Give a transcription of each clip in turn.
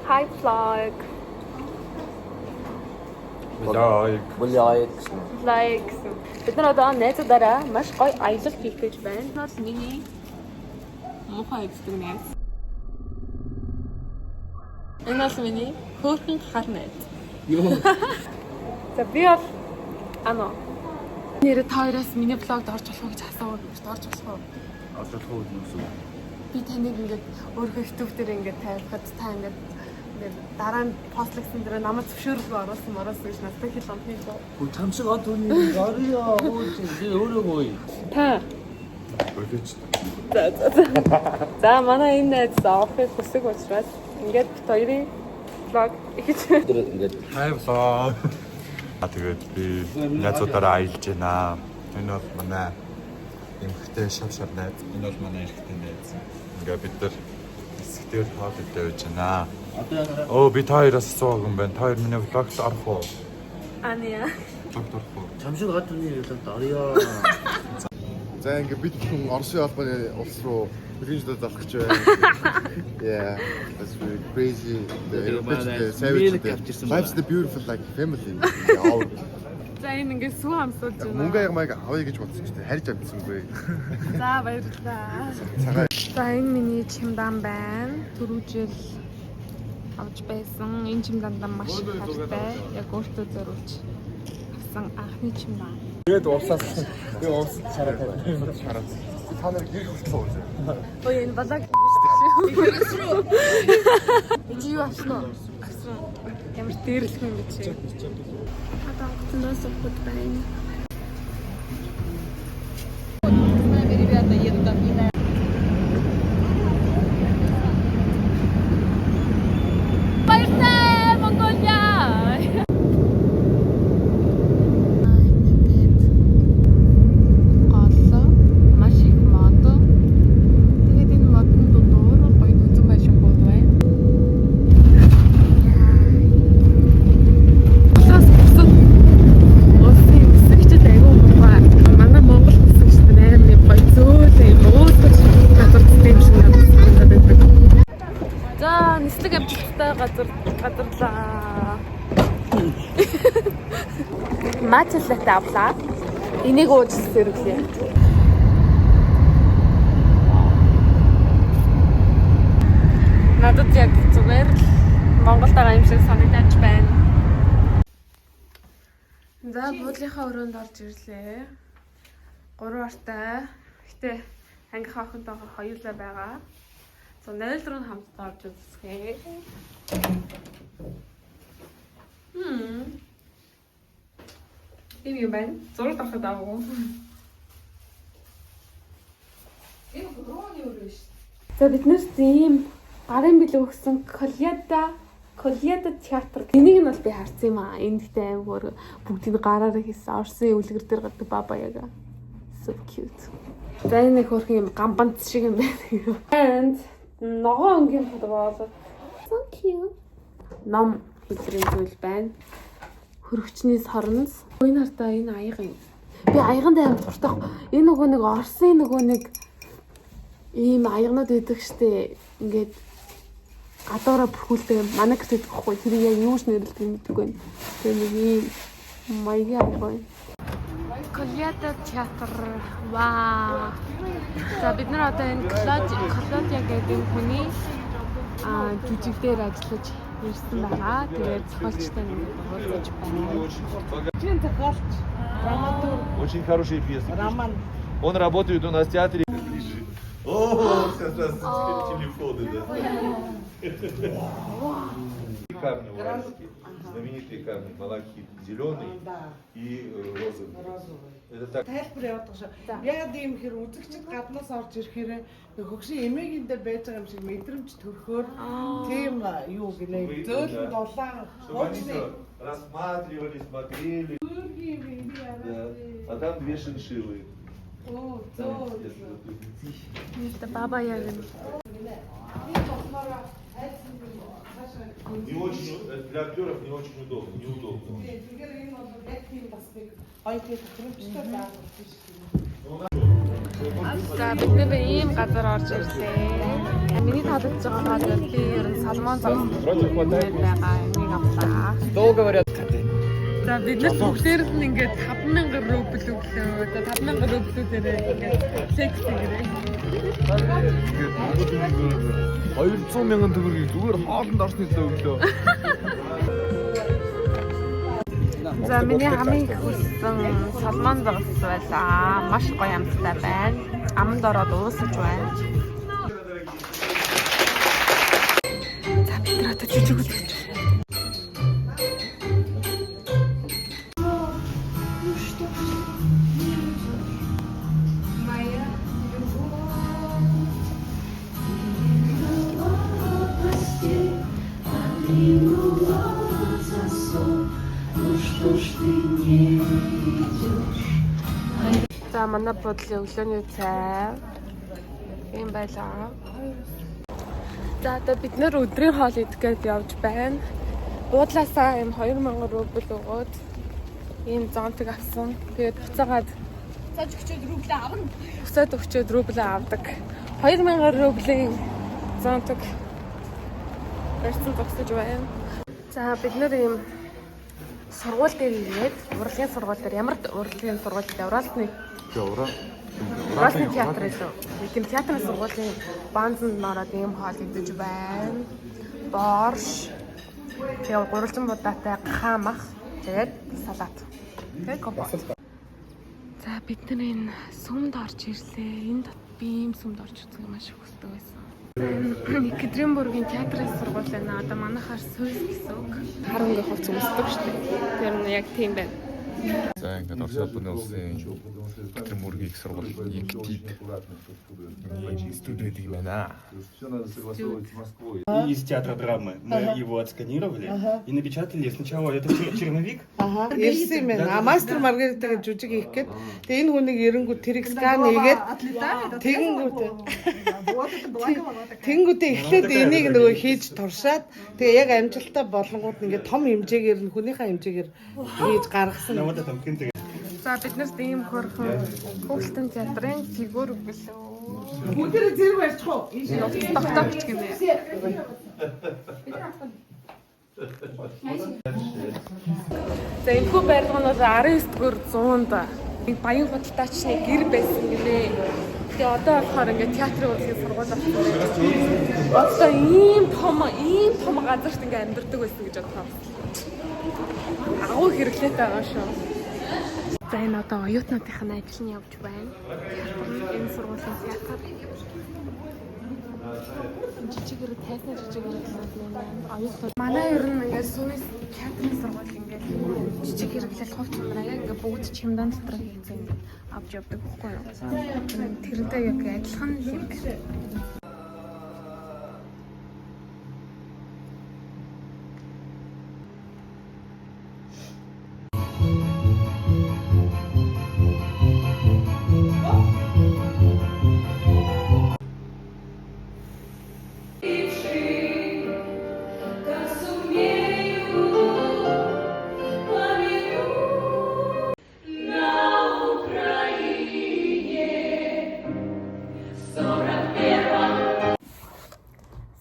Hi, vlog. Vlog. Vlog гэсэн. Vlog гэсэн. Бид нар одоо найзуудаараа маш гоё аялал хийх гэж байна. Энэ бол миний муухай үздэг найз. Энэ бол миний хөөрхөн хар найз. Юу? За, би бол ано. Нэрээ та хоёроос миний vlog д орж болох уу гэж асуув. Орж болох уу? Орж болох уу гэсэн үг. Би таныг ингээд өөрөө YouTube дээр ингээд тавихад та ингээд дараа нь постлогсон дээр намайг зөвшөөрлөө оруулсан оруулсан гэж надад хэл онтны лөө. Гү чамшиг од хүний орё ууж би өөрөө гоё. Та. Болооч. За за за. За, манай энэ найз орохыг хүсэг учраас ингээд бит хоёрын vlog хийж Тэр ингээд Hi, vlog. А тэгээд би найзуудаараа аялж байна. Энэ бол манай эмэгтэй шав шар найз. Энэ бол манай эрэгтэй найз. Ингээ бид нар хэсэгтэр хоол идэж байж байна. Одоо Оо, би та хоёроос асууг юм байна. Та хоёр миний vlog т орох уу? Аниа. Vlog т орох уу? Чамшиг од хүний vlog д орё. За, ингээ бид бүхэн Оросын холбооны улс руу хүлээн залах гэж байна. Yeah, that's really crazy. The Тэгээд savage. Milk авчирсан Life's байна. the beautiful like family. Яа. За, энэ ингээд сүү амсуулж байна. Мөнгө ягмайг авъя гэж бодсон ч тийм харж амжсангүй. За, баярлалаа. Цагаан. За, энэ миний чемодан байна. Түрүү жил авч байсан. Энэ чемодандаа маш их хайртай. Яг өөртөө зориулж авсан анхны чемодан. Тэгээд уусаас би уус шараад шараад. Та нар гэрх хүртэл ууж. Ой, энэ балаг биш шүү. Энд юу авсан уу? Авсан. Ямар дээрлэх юм бэ чи? Одоо онгоцондоо суухад байна. Баяртай, Монголиа! Ингээд голлоо маш их мод. Тэгээд энэ модон дундуур гоё нүцэн байшин бод байна. Монголоос бусад улсын нисгчид айгүй муухай. Манай Монгол нисгчид амар юм гоё зөөлөн юм уудаг газар юм шиг надад санагдаад байдаг. За, нислэг амжилттай газар газарлаа. Матча латте авлаа. Энийг ууж сэргэлээ. Надад яг зүгээр л Монголд байгаа юм шиг санагдаж байна. За, буудлынхаа өрөөнд орж ирлээ. Гурван ортой. Гэтэ ангийнхаа охинтойгоо хоёулаа байгаа. За, 0 руу хамтдаа орж үзье. Хм. Ийм юм байна. Зураг авахд аваагүй. Энэ гурван өрөө шүү. За, бид нэрс ийм гарын бэлэг өгсөн Коляда Коляда театр. Энийг нь бол би харсан юм аа. Энэ гэхдээ амар бүгдийг гараараа хийсэн. Орсын үлгэр дээр гардаг баба яга. So cute. За, энэ нэг хөөрхөн юм гамбанц шиг юм байна. And ногоон өнгийн футбол. So cute. Ном хэлбэрийн зүйл байна. Хөрөгчний сорноос. Энэ хартаа энэ аяга юм. Би аяганд амар дуртай. Энэ нөгөө нэг Орсын нөгөө нэг ийм аягнууд байдаг штэ. Ингээд гадуураа бүрхүүлдэг юм. Манай гэрт байдаг хгүй. Тэр яг юу ч нэрлэдэг юм мэдэхгүй байна. Тэгээ нэг ийм маягийн аяга байна. Коляда театр. Вау. За, бид нар одоо энэ Клодия гэдэг энэ хүний жүжиг дээр ажиллаж ирсэн байгаа. Тэгээд зохиолчтой нэг уулзаж байна. Очень хорошие пьесы. Роман. Он работает у нас в театре. Ближе. О, сейчас раз телефоны, да. Камни уральские, знаменитые камни, малахит зеленый и розовый. Это так. Тайлбар яваад байгаа шүү. Яагаад ийм хэр үзэгчд гаднаас орж ирэхээр хөгшин эмээгийн дээр байж байгаа юм шиг мэдрэмж төрөхөөр тийм юу гинэ зөөлөн дулаан Чтобы они хуучны всё рассматривали, смотрели. Да. А там две шиншиллы. Оо, Там, зөө. если вот идти. Это баба Яга. Не очень, для актеров не очень удобно, неудобно. Тэгэхээр энэ бол яг тийм бас нэг гоё тийм тохиромжтой байгууллага биш юм. За, бид нэр ийм газар орж ирлээ. Миний таалагдж байгаа хоол би ер нь salmon загас байгаа. Энийг авлаа. Долго говорят. За бид нар бүгдээр нь ингээд 5000 рубль өглөө. За 5000 рублүүдээр ингээд flex хийгээрэй. 200 мянган төгрөгийг зүгээр хоолнд орсны төлөө өглөө. За миний хамгийн их хүссэн salmon загас байлаа. Маш гоё амттай байна. Аманд ороод уусаж байна. За бид нар одоо жижиг үзэж байна. За манай буудлын өглөөний цай юм байлаа. За одоо бид нэр өдрийн хоол идэх гээд явж байна. Буудлаасаа юм 2000 рубль өгөөд ийм зонтог авсан. Тэгээд буцаагаад Цааш өчөөд рублээ авна. буцаад өгчөөд рублээ авдаг. 2000 рублийн зонтог барьсан зогсож байна. За бид нэр ийм сургууль дээр ирээд урлагийн сургууль дээр ямар урлагийн сургууль дээр Уралны Тэгээ ураа. Уралны театр илүү. Нэг тийм театрын сургуулийн баанзанд ороод ийм хоол идэж байна. Борш. Тэгээ гурвалжин будаатай гахаа мах. Тэгээд салат. Тэгээд компот. За бид нар энэ сүмд орж ирлээ. Энэ дот би ийм сүмд орж үзэх маш их хүсдэг байсан. Екатеринбургийн театрын сургууль байна. Одоо манайхаар сүйс гэсэн үг. Хар өнгийн хувцас өмсдөг шүү дээ. Тэр нь яг тийм байна. За ингээд Орос улбаны улсын Екатеринбургийн их сургууль ЕГТИД студи гэдэг юм байна. Все надо согласовывать с Москвой. Из театра драмы. Мы его отсканировали и напечатали. Сначала это черновик. Аха. Ирсэн юм байна. А мастер Маргаритагийн жүжиг хийх гээд тэгээ энэ хүнийг эренгүү тэрийг скан хийгээд тэгэнгүүтээ тэгэнгүүтээ эхлээд энийг нөгөө хийж туршаад тэгээ яг амжилттай болонгууд ингээд том хэмжээгээр нь хүнийхээ хэмжээгээр хийж гаргасан. На вот этом принтере. За бид нарт ийм хөөрхөн хүүхэлтэн театрын фигур өглөө. Бүгдээрээ зэрэг барьчих уу? Тогтоогч гинэ. За энэхүү барилга нь бол 19-р зуунд нэг баян худалдаачны гэр байсан гинэ. Тэгээ одоо болохоор ингээд театрын урлагийн сургууль болсон байж. Одоо ийм том газарт ингээд амьдардаг байсан гэж бодохоор. Агуу хэрэглээтэй байгаа шүү. За энэ одоо оюутнуудынх нь ажил нь явж байна. Театр нь энэ сургуулийн театр. Жижигээр тайзны жижигээр юм байна. Оюутнууд манай ер нь ингээд сүүс театрын сургууль ингээд жижиг хэрэглэл хувц ундраа яг ингээд бүгд чемодан дотор хийцэн ингээд авч явдаг байхгүй юу? Тэрнтэй яг адилхан л юм байна.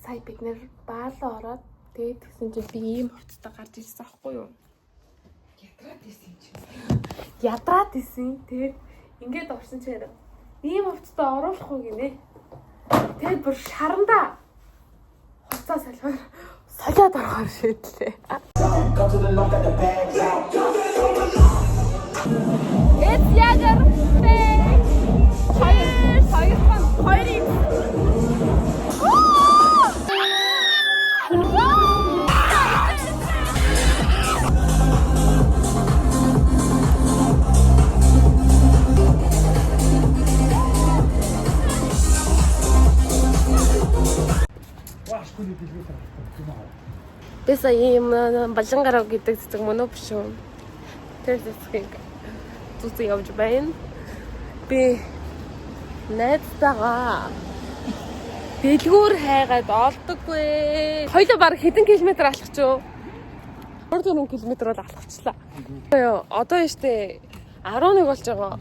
Сая бид нэр баалаа ороод тэгээд тэгсэн чинь би ийм хувцастай гарч ирсэн аахгүй юу? Ядраад исэн чинь. Ядраад исэн. Тэгээд ингээд орсон чинь ийм хувцастай оруулах уу гинэ. Тэгээд бүр шарандаа хувцас солихоор солиод орохоор шийдлээ. It's Jagger. Хоёр хоёр хоёр юм. Би сая ийм балан гарав гэдэг цэцэг мөн үү биш үү? Тэр цэцгийг зүзэн явж байна. Би найзтайгаа дэлгүүр хайгаад олдоггүй. Хоёлоо баг хэдэн километр алхах ч юу? 4 км бол алхавчлаа. Ёо, одоо штэ 11 болж байгаа.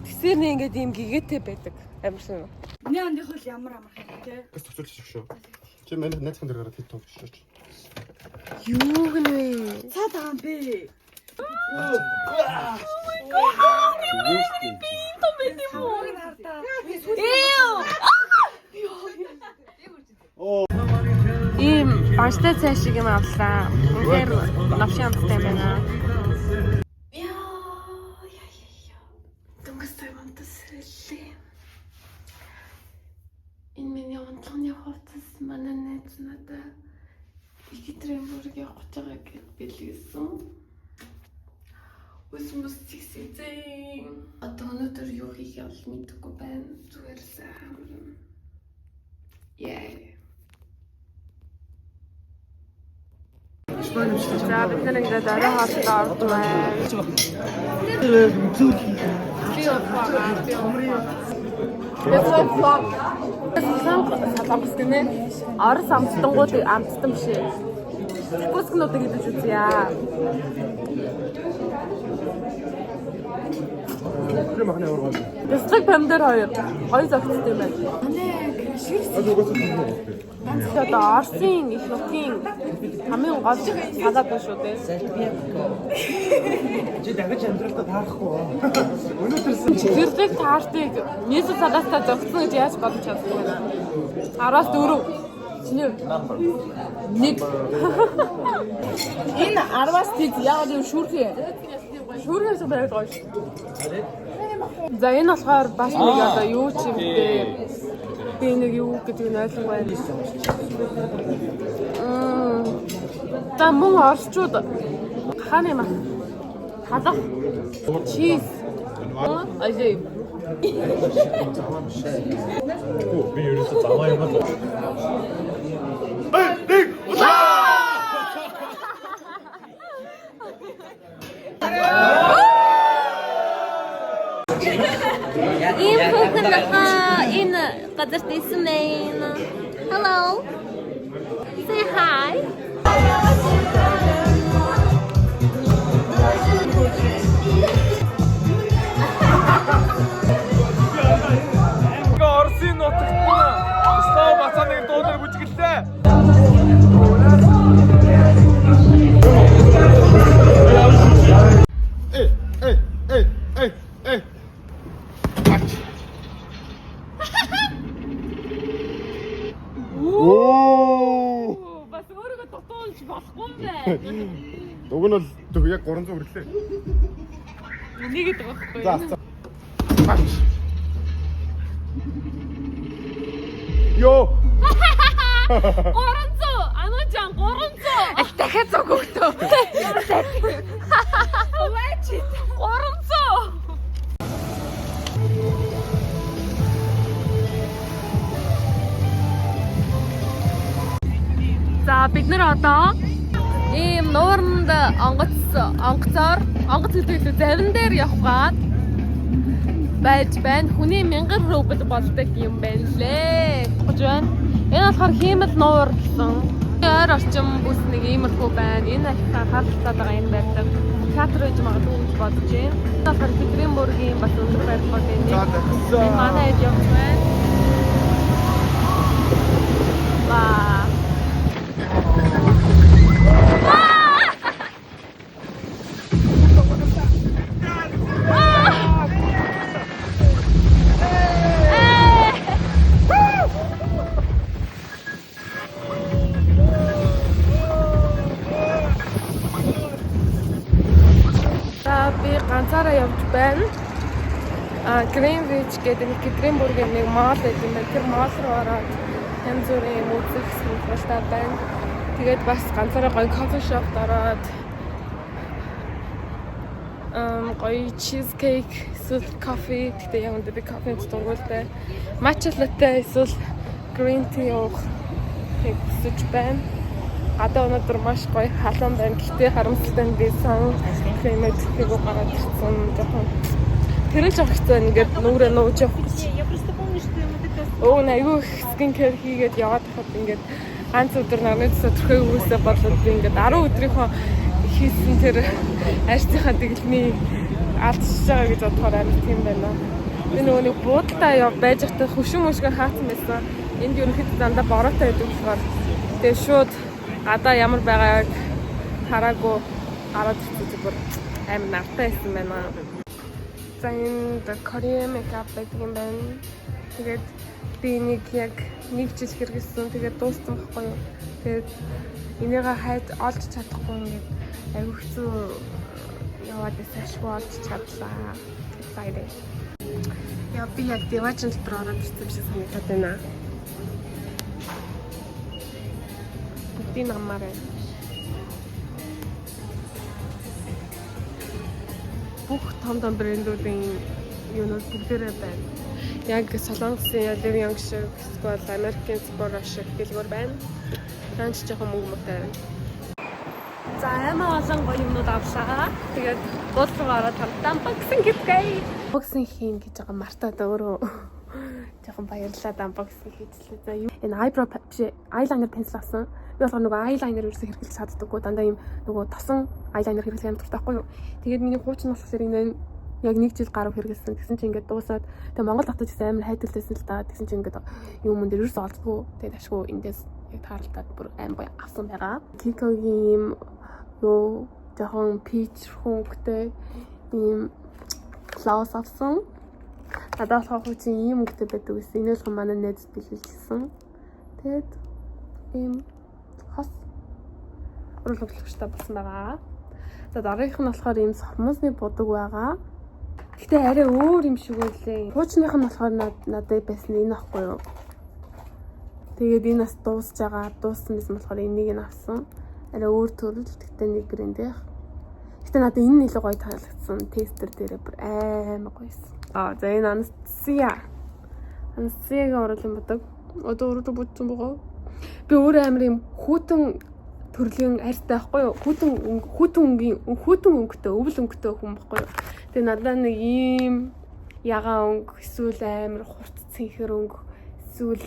Тэсээр нэг ингээд ийм гэгээтэй байдаг. Амар сонь. Миний андих бол ямар амархан юм те. Бас төсөөлж шүү. Чи манай найзхан дээр гараад хэд товч шүү. Юу гэнэ вэ? Цаад байгаа юм бэ. Ийм банштай цай шиг юм авлаа. Үнэхээр новшин амттай юм байна. Яа, яа, яа. Дөнгөж сая унтаж сэрэлээ. Энэ миний унтлагын хувцас манай найз надад Екатеринбург явах гэж байгаа гэд бэлгэсэн. Үс мүс зэгсэзэн. Одоо өнөөдөр юу хийх явал мэдэхгүй байна. Зүгээр л сайхан амарна. Yeah. За бид нар ингээд орой хоолтой орж байна. Би явах. Би явах. Солонгос гинэ. Орос амттангууд амттан биш ээ. Закускнуудыг идэж үзье. Бяцлаг помидор хоёр гоё зөгцтэй юм байна. Одоо Оросын их нутгийн хамгийн гол салаад байна шүү дээ. Чи дахиж амьдралдаа таарахгүй. Өнөөдөр Зэрлэг таартыг нийсэл салаатаа зөгцсөн гэж яаж бодож чаддаг вэ? 10-аас 4. Чиний хувьд? 1. Энэ 10-аас тэд яагаад юм шүүрхээ. Шүүргээс байгаад гоё шүү. За энэ болохоор бас нэг одоо юу ч юм бэ? Би нэг юу гэдгийг нь ойлгохгүй байна. За мөн орчууд хааны мах халах чиз ажээ. Би ерөөсөө замаа юм л. Ийм хүүхэн нахаа энэ газарт исэн байна. Hello. Say hi. Оросын нутагт Слава Бацааны дуудаар бүжиглээ. Эй, эй, эй, эй, эй. Ач. Оо. Бас өөрийгөө дутуулж болохгүй юм байна. Уг нь бол төх яг 300 хүрлээ. Энийг гэдэг байхгүй. За. за. Ач. Йоо. 300 ануужан 300. Аль дахиад зүг өгтөө. Ваач. 300. За бид нар одоо ийм нууранд онгоц онгоцоор онгоц гэдэг илүү завин дээр явах гад байж байна. Хүний 1000 рубль болдог юм байна лээ. Гэж байна. Энэ болохоор хиймэл нуур гэсэн. Ойр орчим бүс нэг иймэрхүү байна. Энэ ахиа харалтаад байгаа энэ байдаг. Театр байж магадгүй гэж бодож байна. Энэ болохоор Петербургийн бас өндөр барилгуудын нэг. Энэ манай хэд явж байна. Вау. За би ганцаараа явж байна. А Greenwich гэдэг нэг Петербургийн нэг мол байдаг юм байна. Тэр мол руу ороод янз бүрийн юм үзэх сонирхолтой байна. Тэгээд бас ганцаараа гоё coffee shop-д ороод гоё cheesecake эсвэл кофе. Гэхдээ яг үндэ би кофенд дургуултай. Matcha latte эсвэл green tea уух хүсэж байна. Гадаа өнөөдөр маш гоё халуун байна. Гэхдээ харамсалтай нь би сан крем тэгэхээгүй гараад ирсэн. Жохон тэр л жоох хэцүү ингээд нүрээ нууж явах гэж. Өө айгүй их skin care хийгээд яваад хахад ингээд ганц өдөр нарны тусаа төрхөө үүсэ болоод би ингээд 10 өдрийнхөө хийсэн тэр арьсынхаа дэглэмийг алдчихж байгаа гэж бодохоор амар тийм байна. Би нөгөө нэг буудалтай яв байж байхдаа хөшин мөшгөө хаацсан байсан. Энд ерөнхийдөө дандаа бороотой байдаг болохоор тэгээ шууд гадаа ямар байгааг хараагүй гараад ирсэн бүр амар нартай байсан байна. За энд Korean makeup байдаг юм байна. Тэгээд би энийг яг нэг жил хэрэглэсэн. Тэгээд дууссан байхгүй юу. Тэгээд энийгээ хайж олж чадахгүй ингээд аягүй хэцүү яваад байсан ашгүй олж чадлаа. Excited. Яа, би яг девачин дотор ороод ирсэн юм шиг санагдаад байна. Бүгдийг намаар байна. Бүх том том брэндүүдийн юунууд бүгдээрээ байна. Яг Солонгосын Olive Young шиг, эсвэл American Sephora шиг дэлгүүр байна. Таач жоохон мөнгө мөтэй байна. За, амар олон гоё юмнууд авлаа. Тэгээд буудлын руу ороод хамтдаа unboxing хийцгээе. Unboxing хийн гэж байгаа мартаад өөрөө жоохон баярлалаа, unboxing хийчихлээ. За, энэ eyebrow биш, eyeliner pencil авсан. Би болохоор нөгөө eyeliner ерөөсөө хэрэглэж чаддаггүй. Дандаа ийм нөгөө тосон eyeliner хэрэглэх юм дуртай байхгүй юу. Тэгээд миний хуучин болохоор энэ яг нэг жил гаруй хэрэглэсэн. Тэгсэн чинь ингээд дуусаад, тэгээ Монгол татаж гэсэн амар хайдалжсэн л та. Тэгсэн чинь ингээд юм юм дээр ерөөсөө олддоггүй. Тэгээд ашгүй эндээс яг тааралдаад бүр амар гоё авсан байгаа. Kiko-гийн ийм юу жоохон peach өнгөтэй ийм gloss авсан. Надад болохоор хуучин ийм өнгөтэй байдаг гэсэн. Энэ болохоор манай найз бэлгэлжсэн. Тэгээд ийм хос уруулагчтай болсон байгаа. За, дараагийнх нь болохоор ийм сормуусны будаг байгаа. Гэтэ арай өөр юм шиг байлээ. Хуучных нь болохоор надад байсан энэ ахгүй юу. Тэгээд энэ бас дуусж байгаа. Дууссан байсан болохоор энийг нь авсан. Арай өөр төрөл. Гэтэ нэг брэндийнх. Гэтэ надад энэ нь илүү гоё таалагдсан. Тестер дээрээ бүр амар гоёсэн. Аа, за, энэ Anastasia. Anastasia-гийн уруулын будаг. Одоо уруудаг будсан байгаа. Би өөрөө амар юм хүйтэн төрлийн арьстай байхгүй юу? Хүйтэн өнгийн, хүйтэн өнгөтэй, өвөл өнгөтэй хүн байхгүй юу? Тэгээ надад нэг ийм ягаан өнгө, эсвэл амар хурц цэнхэр өнгө, эсвэл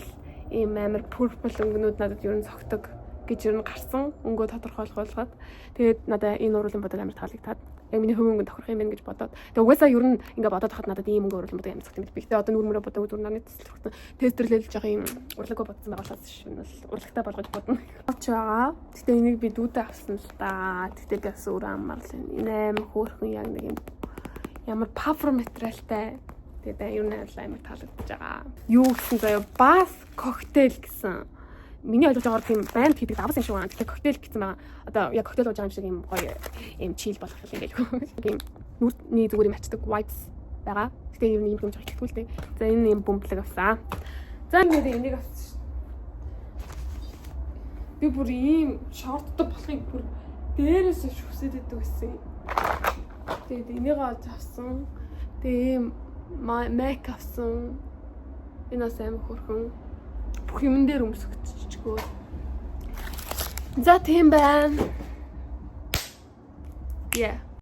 ийм амар purple өнгөнүүд надад ер нь цогтөг гэж ер нь гарсан өнгөө тодорхойлгоолгоод, тэгээд надад энэ уруулын будаг амар таалагдаад, яг миний хувийн өнгө тохирох юм байна гэж бодоод, тэгээд угаасаа ер нь ингээ бодоод хахад надад ийм өнгө уруулын будаг амар цогт юм би. Гэтэ одоо нүүр мөрөө будаг зүр нарны цэцлэх тестерлэлж байгаа юм урлаггүй бодсон байгаа болохоос энэ бол урлагтай болгож бодно. Авч байгаа. Гэтэ энийг би дүүдээ авсан л да. Гэтэ би бас өөр амар л энэ амар хөөрхөн, яг нэг юм ямар puffer материалтай. Тэгээд ер нь амар таалагдж байгаа. Юу гэсэн заяа, бас коктейл гэсэн. Миний ойлгож байгаагаар тийм банд хийдэг давс юм шиг байна. Тэгэхээр коктейл гэсэн байгаа. Одоо яг коктейл ууж байгаа юм шиг юм гоё юм chill болох юм байлгүй. Тийм нүртний зүгээр юм ачдаг wipes байгаа. Гэтэ ер нь юм юм жоо ихтгэл дээ. За, энэ юм бөмбөлөг авсан. За, нэр энийг авсан шүү. Би бүр ийм шорттой болохыг бүр дээрээс хүсээд байдаг гэсэн. Тэгээд энийг олж авсан. Тэгээ ийм MAC авсан. Энэ бас амар хөөрхөн. Бүх юмн дээр өмсөгдчихгөө. За, тийм байна. Yeah.